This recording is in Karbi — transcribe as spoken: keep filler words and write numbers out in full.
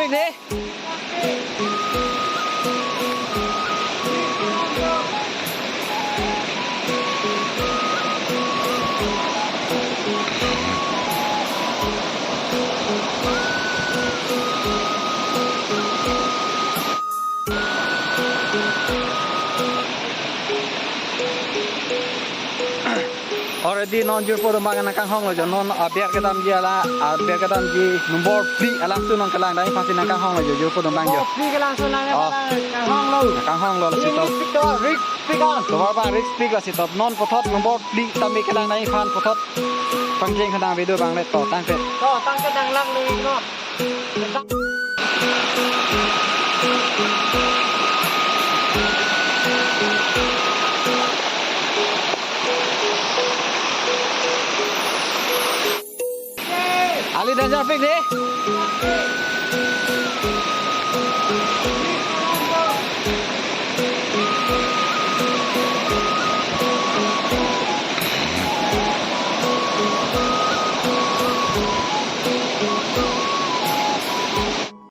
Dei. Already non jirpo atum abang nangkanghonglo jo, non aber kedamji alang, aber kedamji nombor phli alangsun nangkelangdam aphansi nangkanghonglo jo, jirpo atum abang jo. Nombor phli kelangsun lang Oh. Nangkanghonglo. Nangkanghonglo lasi top. Rik pik on. Tovar abang rik pik lasi top. Non puthot nombor phli tame kelangdam aphan puthot pangcheng khanang video abang le to tangte. To tangte nanglang lui no. Ali danger pik dei.